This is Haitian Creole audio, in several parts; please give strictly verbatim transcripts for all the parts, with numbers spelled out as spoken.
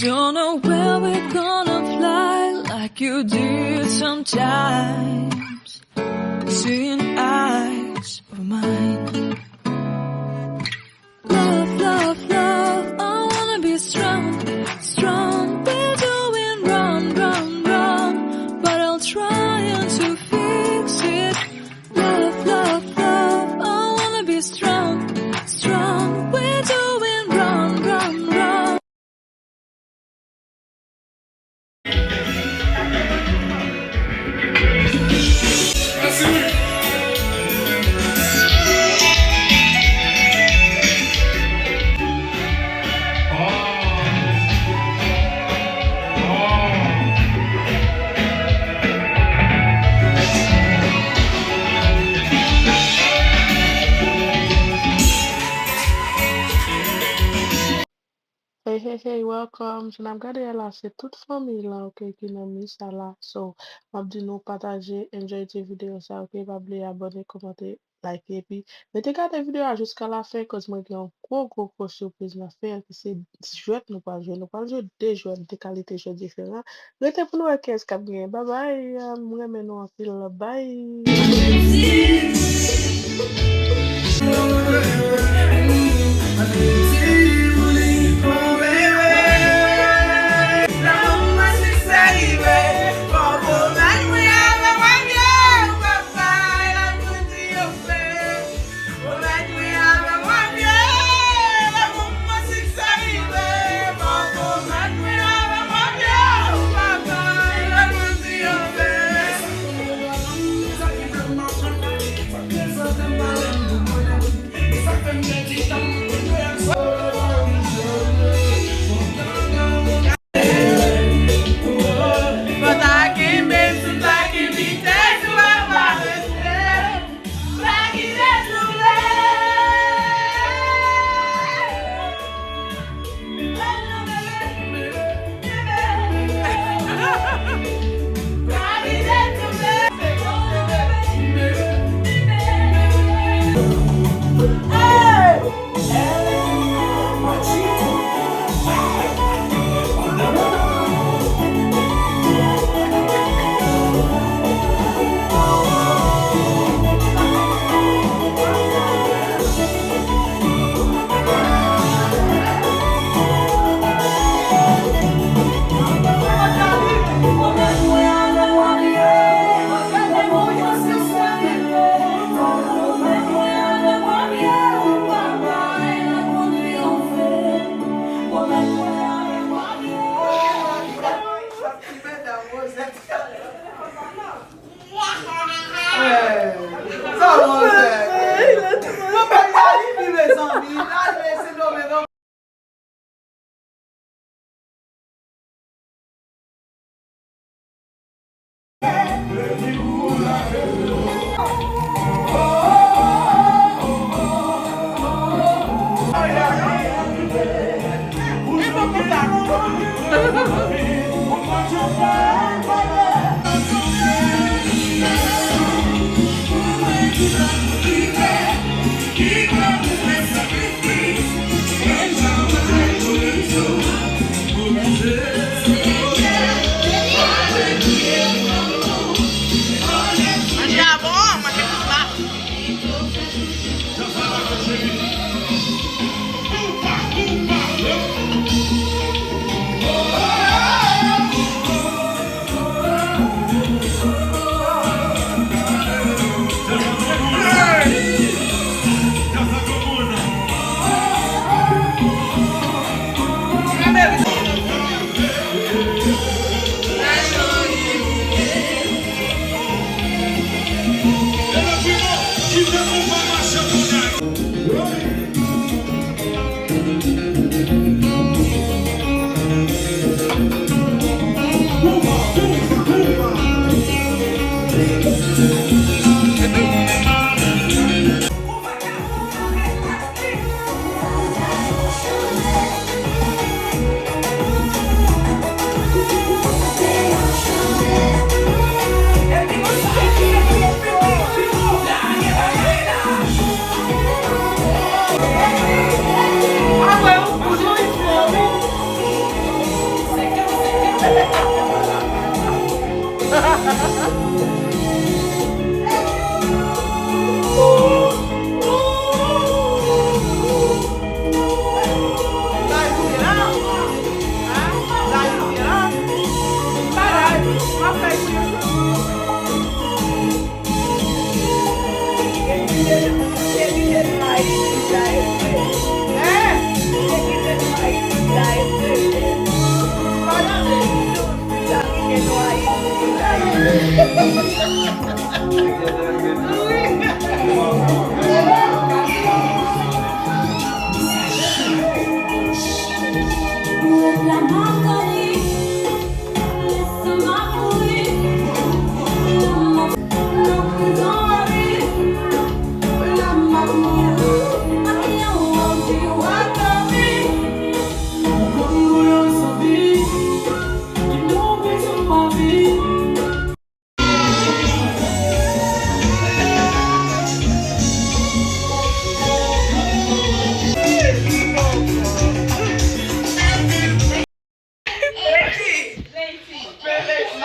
Don't know where we're gonna fly like you did sometimes. Seeing eyes of mine. Love, love, love, I wanna be strong, strong. We're doing wrong, wrong, wrong, but I'll try to fix it. Love, love, love, I wanna be strong, strong. We're doing wrong, wrong, wrong. Hey, hey, hey, welcome. Jan n ap gade a la, se tout fanmi lan, ok, ki nan mi sa la. So, m ap di nou pataje, enjoy ti videyo sa, ok? Pa bliye abòne, kòmante, like, epi rete gade videyo a jiska la fen, koz mwen gen yon gwo, gwo, gwo sipriz nan fen an, ki se jwèt nou pral jwe. Nou pral jwe de jwèt, de kalite jwèt diferan. Rete pou nou wè kiyès k ap genyen. Babay, m renmen nou anpil. Bay.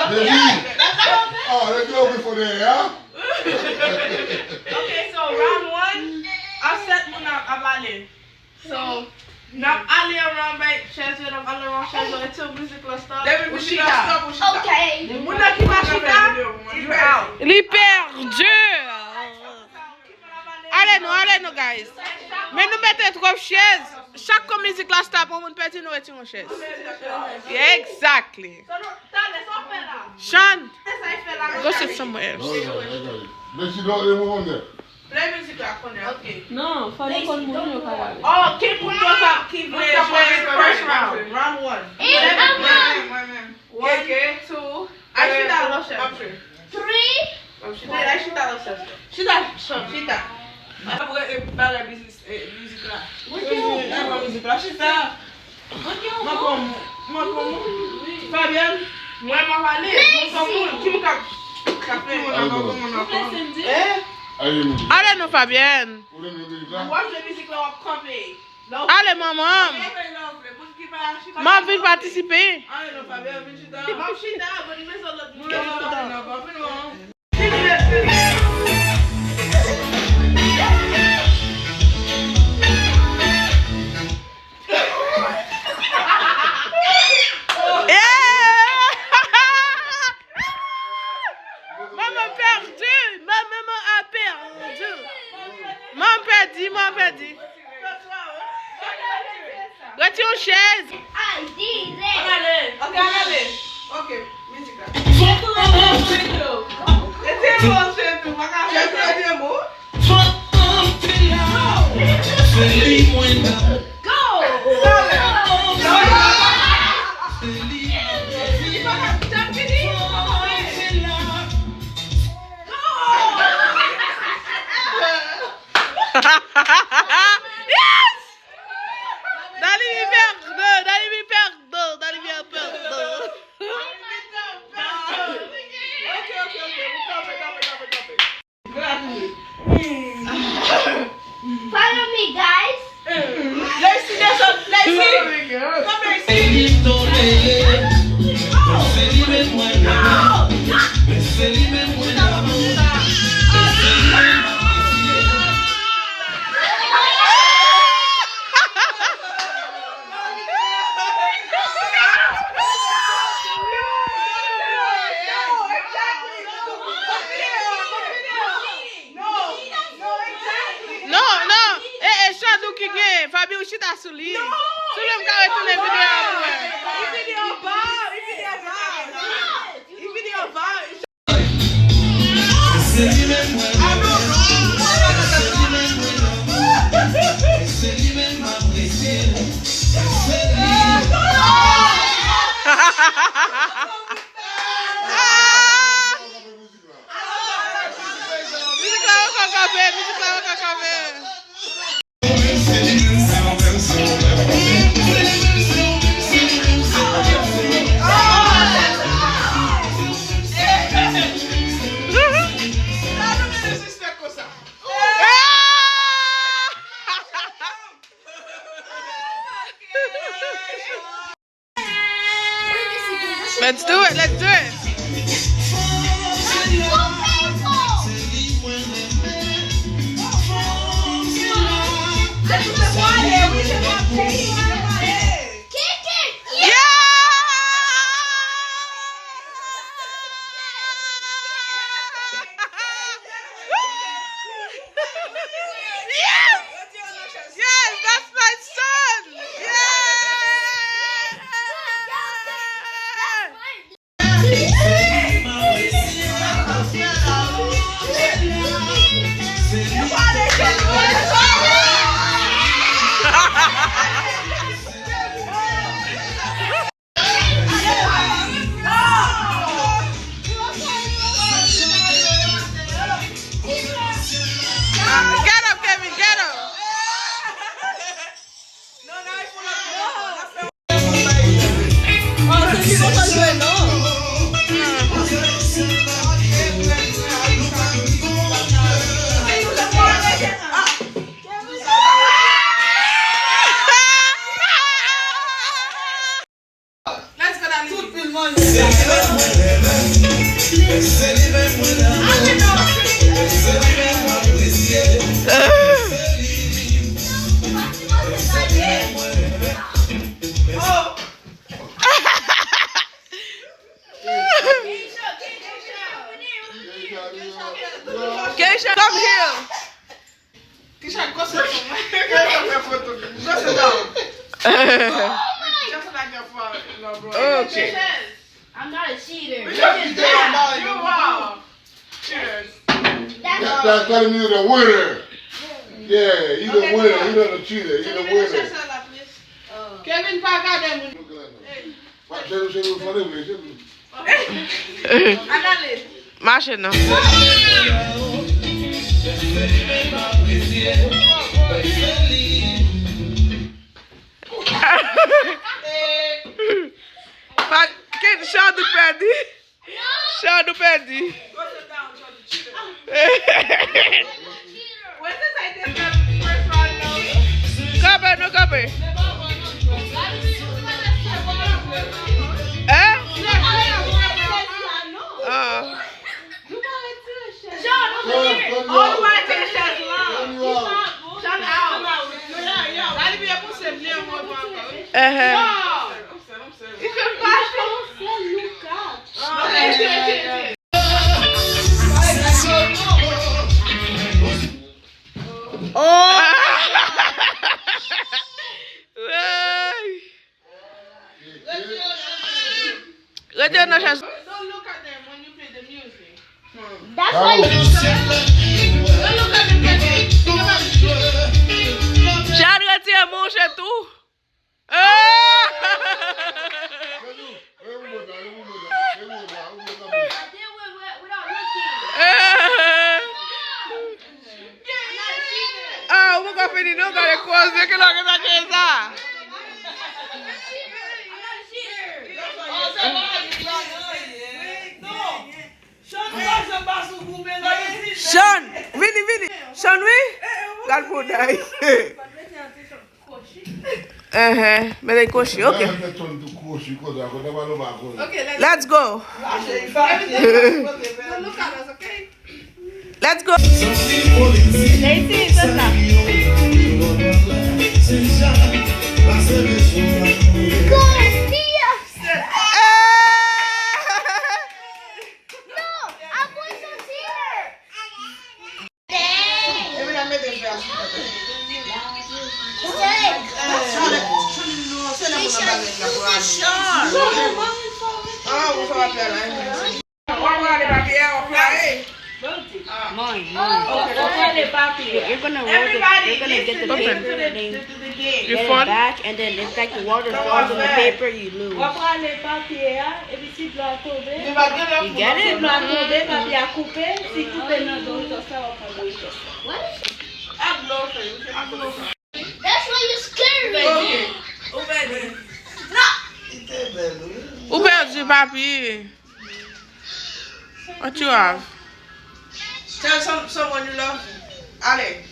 Baby. Oh, they do it before they, huh? Okay, so round one, ap sèt moun ap, ap ale. So, n ap ale around bay chèz yo, n ap ale around chèz yo, until mizik la stop. Depi mizik la stop, ou chita. Ok. Moun nan ki pa chita, you out. Li pèdi. Ale nou, ale nou, guys. Men nou mete twòp chèz. Chak kou mizik la stop, yon moun pèdi, nou retire yon chèz. Yeah, exactly. Chan, go sit somewhere else. Men si do e mou konn. Play mizik la kounye a, ok. Non, fò nou konn moun yo ka pale. Oh, ki moun yo ka, ki vle jwe first round? Round one. Mwen menm, mwen menm. One, two, Aishita, three. Chita, Aishita, chita. Apre, e, bagay biznis, e, mizik la. Mwen ki ou? Mwen mizik la, chita. Mwen ki ou? Mwen kon, mwen kon. Fabienne, mwen mwen pale. Mwen kon moun. Ki moun k ap, k ap fè? Ki moun k ap, ki moun k ap? Eh? Ale nou, Fabienne. W ap jwe mizik la, w ap kanpe. Ale, manman. M ap vin patisipe. Yeah! Maman pèdi! Ma maman a pèdi! Maman pèdi, maman pèdi! Retire yon chèz! Ok, ann ale. Ok, mizik la. Retire yon chèz tou, pa ka fè sa. Go! Yes! Dali mi pèdi, Dali mi pèdi, Dali mi pèdi. Follow me, guys. Lacey, desann, Lacey. Come, Lacey. Non, non. E, e, Chandou ki gen. Fabi, ou chita sou li. Sou li, m ka retounen videyo a pou wè. Mizik la ankò kanpe, mizik la ankò kanpe. Let's do it, let's do it. Yeah! Yes! Yes, that's my son! Yeah! Get up, Kevin, get up! Keisha, come here. Keisha, go sit down. Go sit down. Just like your father, no, bro. Okay. I'm not a cheater. You are. Cheaters. Tell, tell him you're the winner. Yeah, you're the winner. You're not a cheater. You're the winner. Kevin, pa gade moun. Hey. Mache non. Pa, Ken, Chadou pèdi. Chadou pèdi. Kanpe, nou kanpe. Hein? Ah. Uh-huh. Oh! Hey! Rete nan chèz. That's why you Chad retire mouche tou. Ah! Ah, ou poko fini non, gade koze ke lòk sa ke sa. Sean, vini, vini. Sean, wi. Gad pou day. Ehe, mete kochi, ok. Let's go. Let's go. Mwen, mwen. You're gonna roll the, you're gonna get the paper, then get it back, and then if, like, the water falls on the paper, you lose. W ap rale papye a, epi si dlo a tonbe, you get it? Si dlo a tonbe, papye a koupe, si koupe nan Doritos la, w ap pran Doritos la. That's why you scared me. Ou pèdi papye. What you have? Tell some, someone you love. Ale,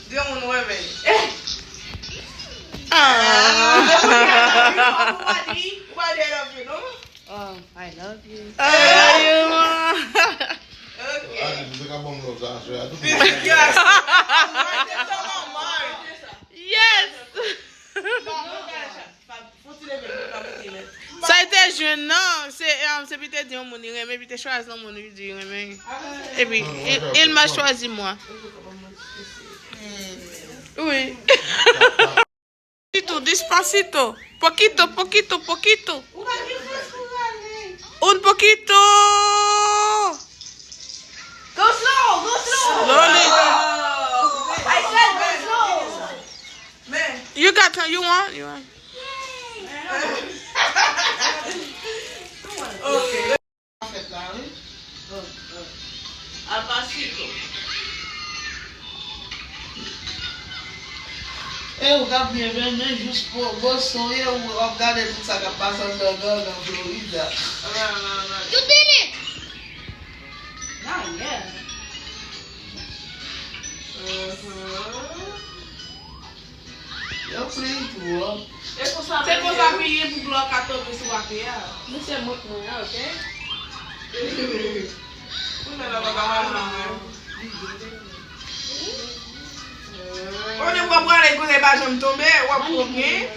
di yon moun ou renmen. Ah. Ou pa di, ou pa di I love you, non? Oh, I love you. Ah, you are. Ok. Yes. Non, se, um, se pi te di yon moun li renmen, pi te chwazi yon moun li di li renmen. Epi, il, il m'a choisi moi. Oui. Despacito, despacito. Poquito, poquito, poquito. Un poquito. Go slow, go slow. Slowly. I said go slow. You got, you want, you want. Fèt la, wi. Al pasito. E ou k ap byen mennen jis pou Boston, e ou ap gade tout sa k ap pase anndan gang an Florida. You did it! Not yet. Yo plen twòp. Se konsa pi ye pou glwa ka tonbe sou atè a. Misye mont mwen an, oke? Kounye a la pa ka mache mwen. Kote w ap prale, kote pa janm tonbe, w ap pran byen.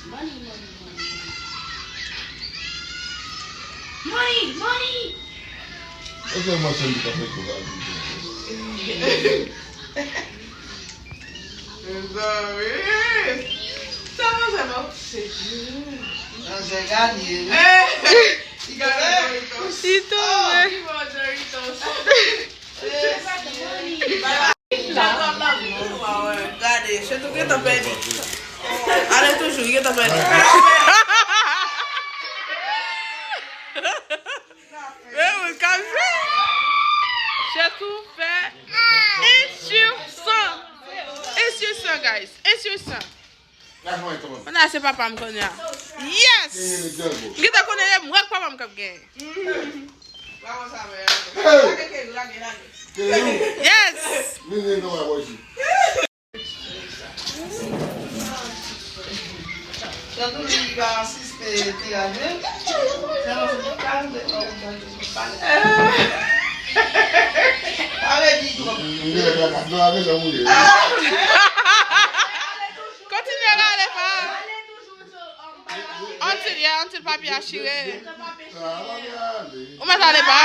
Money, money, money. Money, money. Eske mwen sèl li ka fè koz a di. Mezanmi. Sa manzè bon. Se di. Manzè gade. Li gade Doritos. Li tonbe. Oh, li bon Doritos. Gade, se tou gentan pèdi. Ale toujou, gentan pèdi. Men moun k ap jwe. Chakou fè ensisan. Ensisan, guys. Ensisan. Kounye a se papa m kounye a. Yes! M gentan konnen e mwen k papa m k ap genyen. Yes! Tankou li pa asiste tiraj, wi. Sèlman se pou kalite pa ou tankou se pale. Pale di twòp. Kontinye rale, pa. Antil, ya, antil papi a chire. Ou mèt ale, pa.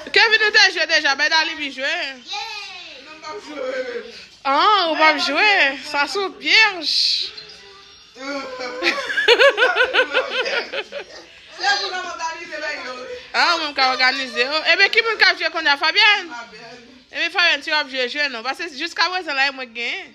Kevin, ou te jwe deja, bay Dalibi jwe. Ah, ou p ap jwe. Sa se yon pyèj. Ah, mwen ka òganize yo. Ebyen, ki moun k ap jwe kounye a, Fabienne? Ebyen, Fabienne, si w ap jwe, jwe non. Paske jiska prezan la, e mwen k genyen.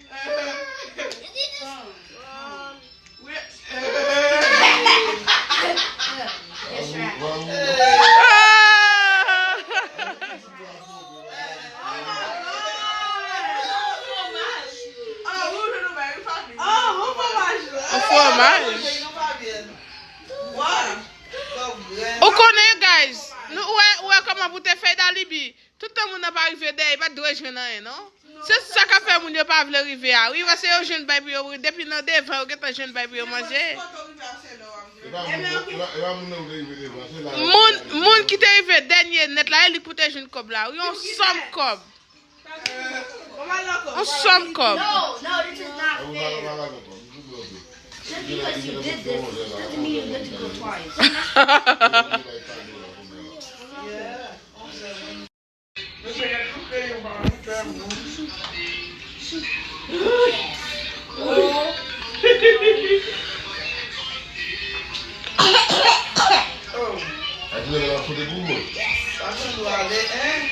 Yon fwomaj. Ou konnen, guys, nou, ou wè, ou wè kòman pou te fè Dalibi. Tout tan moun nan pa rive dèyè, li pa t dwe jwenn anyen, non. Se sa k ap fè moun yo pa vle rive a, wi, paske yo jwenn bay pou yo, depi nan devan, yo gentan jwenn bay pou yo manje. Moun, moun ki te rive dènye nèt la, e li k pou te jwenn kòb la, wi, yon sòm kòb. Yon sòm kòb.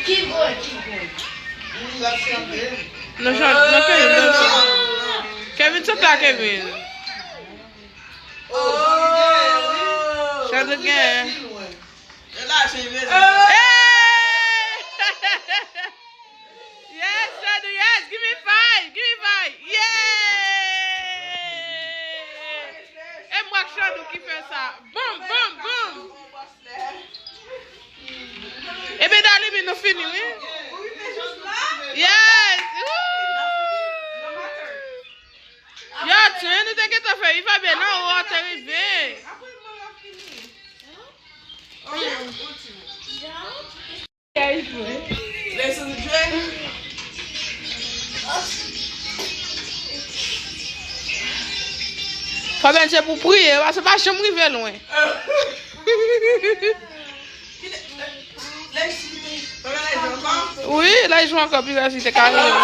Keep going, keep going. Non, Kevin, non, non. Kevin, sot la, Kevin. Chandou gen. Hey! Yes, Chandou, yes, give me five, give me five. Yeah! E mwen ak Chandou ki fè sa. Boum, boum, boum. Ebyen, Dalibi, nou fini, wi. Yes! Woo! Yo, Li va byen, non, ou te rive. Fò byen se pou priye, paske pa janm rive lwen. Wi, lè jwe ankò, pi rès li te ka rive.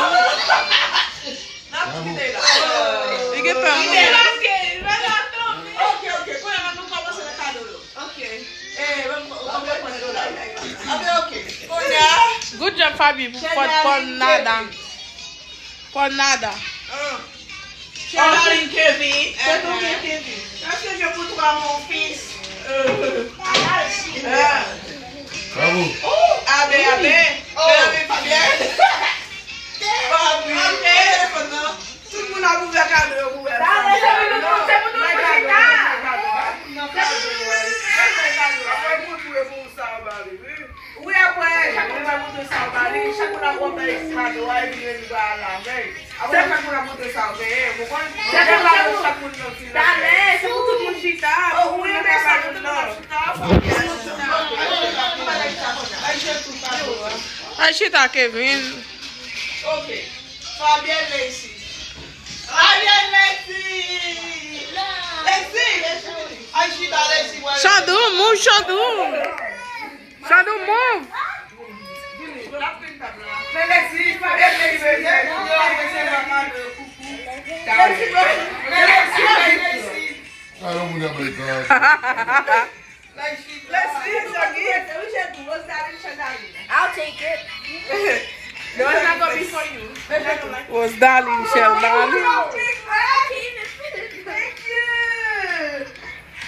Li gen tan. Ok, ok, kounye a nou kòmanse nan kado yo. Ok. Eh, mwen, mwen, mwen, mwen, mwen, mwen. Ah, ben, ok. Kounye a. Good job, Fabi. Pon, pon nada. Pon nada. Ah. Kevin. Kevin. Est-ce que je peux toi, mon fils? Euh. Ah. Bravo. Ah, ben, ah, ben. Ben, ah, ben, Fabienne. Fabi. Telefòn nan. Tout moun ap ouvè kado yo pou wè. Talè, se pou nou, se pou nou chita. Se pou nou. Apre, moun pou yo pou sa, Fabi, wi. Wi, apre, chak moun va montre sa, Fabi. Chak moun ap ouvè kado a, epi yo va la vèy. Apre, chak moun ap montre sa, Fabi. Ou konprann? Se pou chak moun nan fil la. Talè, se pou tout moun chita. Oh, wi, men sa, tout moun ap chita. Ay, chita, Kevin. Ok. Fabienne Lexi. Fabienne Lexi. Lexi. Ay, chita, Lexi, wè. Chandou, move, Chandou. Chandou, move. Men Lexi, Fabienne Lexi, Lexi, Lexi. Lexi, Lexi. Alon moun ap bay gaz. Like she, like she is a gift. I'll take it. No, it's not gonna be for you. Rose Darlene, Shell Darlene. Thank you.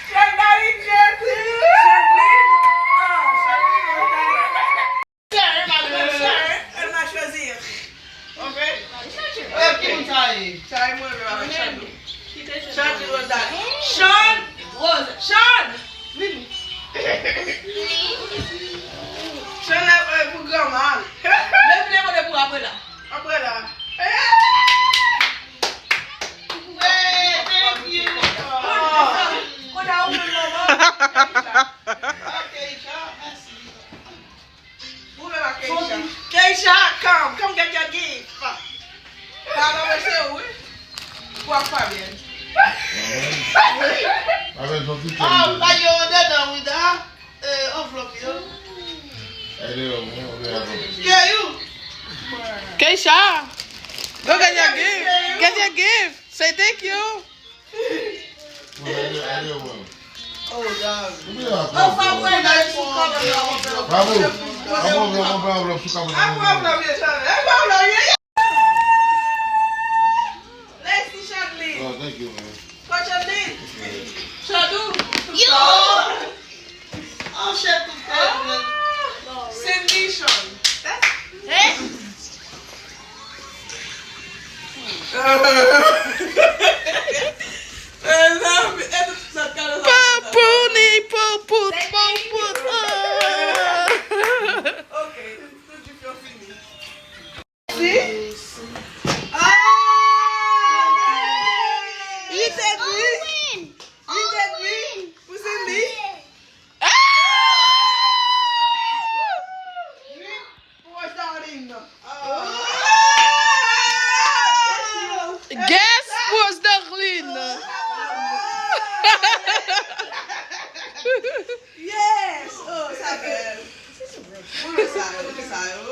Shell Darlene, Shell Darlene. Shell Darlene. Share, madame, share. Elle m'a choisi. Ok. Ok, sa ye. Sa ye mwen menm avèk Chandou. Chandou Rose Darlene. Chan! Rose. Chan! Vini. Chan la, euh, pou granma. Men vini mande pou apre la. Apre la. Eh, thank you. Oh. Kounye a ou menm manman. Ok, Chan, mèsi. Ou menm ak Keisha. Keisha, come, come get your gift. Papa, mwen se ou, wi. Pou ak Fabienne. Fabienne, son ti. Ah, pa gen andedan, wi, da. Eh, anvlòp yo. Keisha, go get your gift. Get your gift. Say thank you. Bravo. Bravo. Bravo. Lexi Chadlin. Oh, thank you, man. Chadlin. Chadou. Yo. Anchè tout tèt mwen. Cindy Sean. Hein? Mezanmi, e tout sa kado sa. Papouni, papout, papout. Ah. Ok, tout jip yo fini. Si? Ah! Li te di. Li te di. Pou Cindy. Ah! Guess Rose Darlene. Yes! Oh, sa bèl. Pou yo sa yo, pou sa yo.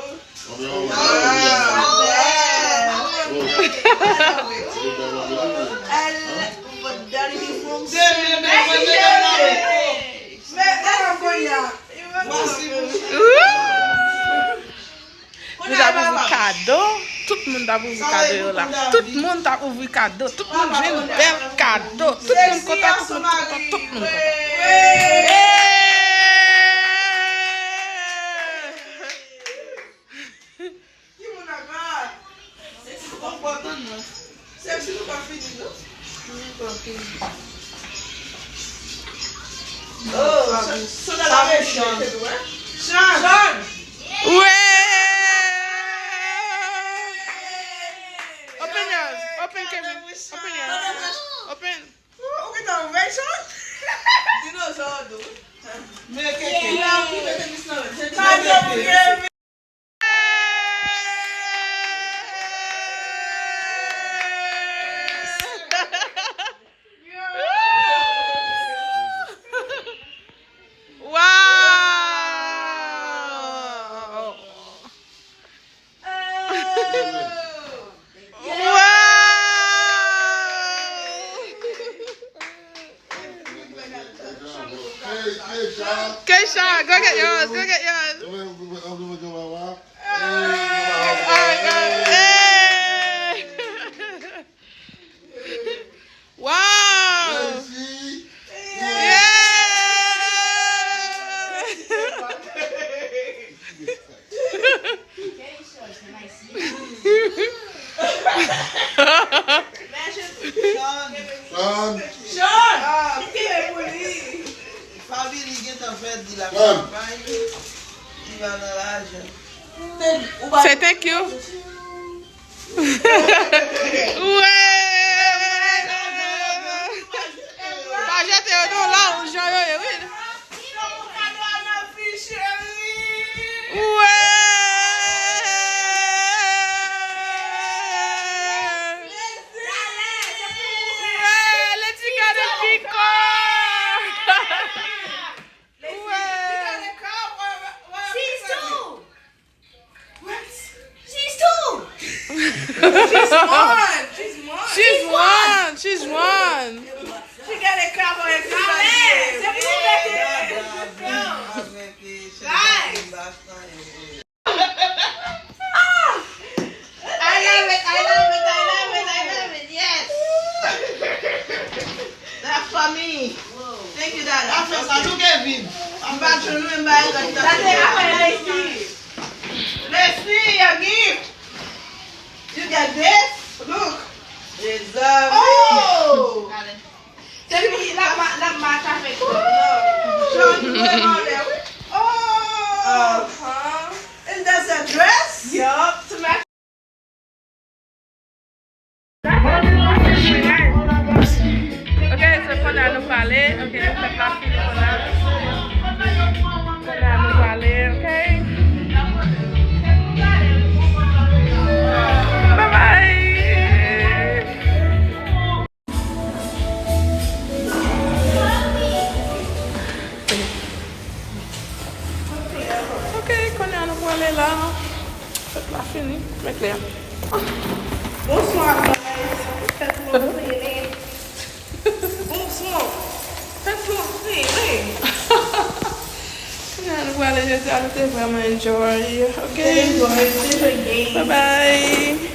Nou t ap ouvri kado. Tout moun t ap ouvri kado yo la. Tout moun t ap ouvri kado. Tout moun jwenn bèl kado. Tout moun kontan, tout moun kontan, tout moun kontan. Ki moun ak a? Sexy, ou pa konprann mwen. Sexy, nou pa fini, non? Nou pa fini. Oh, sa, sa la mechan. Chan. Chan. Wi! Open yours. Open, Kevin. Open yours. Open. Go get yours, go get yours. Hey! Wow! Yeah! Sean. Sean. Sean. Sean. Family gentan fè di la kanpay. Li va nan lajan. Say thank you. Wè! Pa jete yo non, la ou jan yo ye, wi. Wè! Wè, Lady Gaga piko! Wè! She's two. What? She's two. She's one. She's one. She's one. She's one. She got a cowboy. Amen. C'est pour les guys. I love it, I love it, I love it, I love it, yes. That's for me. Thank you, Dada. Afè sa, nou Kevin. M pa jwenn ou, men m ba l gad. Sa se afè Leslie. Leslie, your gift. You get this? Look. Mezanmi. Oh! Se li ki l ap ma-, l ap match avèk John. John vreman lè, wi. Oh! And that's a dress? Yup, to match. Ok, so kounye a nou pale. Ok, nou fè pa fini kounye a. Kounye a nou pale, ok? Bye bye! Ok, kounye a nou prale la. Fèt la fini. Men klè. Bonsoir, guys. Fèt la fini. Bonsoir. Fèt la fini. Kounye a nou prale jodi a, nou te vrèman enjoy. Ok. Enjoy, enjoy game. Bye bye.